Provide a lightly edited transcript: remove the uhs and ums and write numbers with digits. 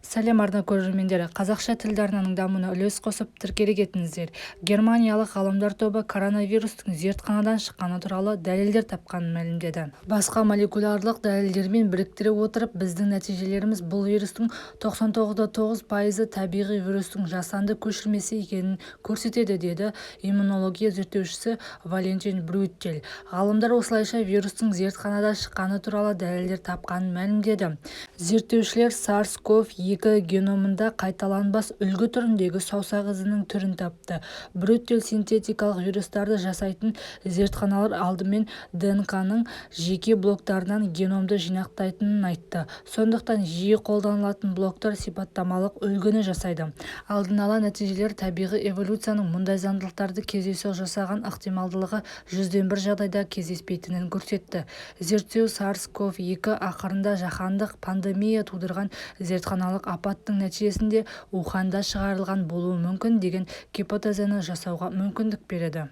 Сәлем, арна көрермендері! Қазақша тілді арнаның дамуына үлес қосып, тіркеле кетіңіздер. Германиялық ғалымдар тобы коронавирустың зертханадан шыққаны туралы дәлелдер тапқанын мәлімдеді. Басқа молекулярлық дәлелдермен біріктіре отырып, біздің нәтижелеріміз бұл вирустың 99,9 пайызы табиғи вирустың жасанды көшірмесі екенін көрсетеді, деді иммунология зерттеушісі Валентин Брюттель. Ғалымдар осылайша вирустың зертханада шыққаны туралы дәлелдер тапқанын мәлімдеді. Зерттеушілер SARS-CoV-2 геномында қайталанбас үлгі түріндегі саусақ ізінің түрін тапты. Брюттель синтетикалық вирустарды жасайтын зертханалар алдымен ДНҚ-ның жеке блоктарынан геномды жинақтайтынын айтты. Сондықтан жиі қолданылатын блоктар сипаттамалық үлгіні жасайды. Алдын ала нәтижелер табиғи эволюцияның мұндай заңдылықтарды кездейсоқ жасаған ықтималдығы жүзден бір жағдайда кездеспейтінін көрсетті. Зерттеу SARS-CoV-2 ақырында жаһандық пандемия тудырған зертханалық апаттың нәтижесінде Уханьда шығарылған болуы мүмкін деген гипотезаны жасауға мүмкіндік береді.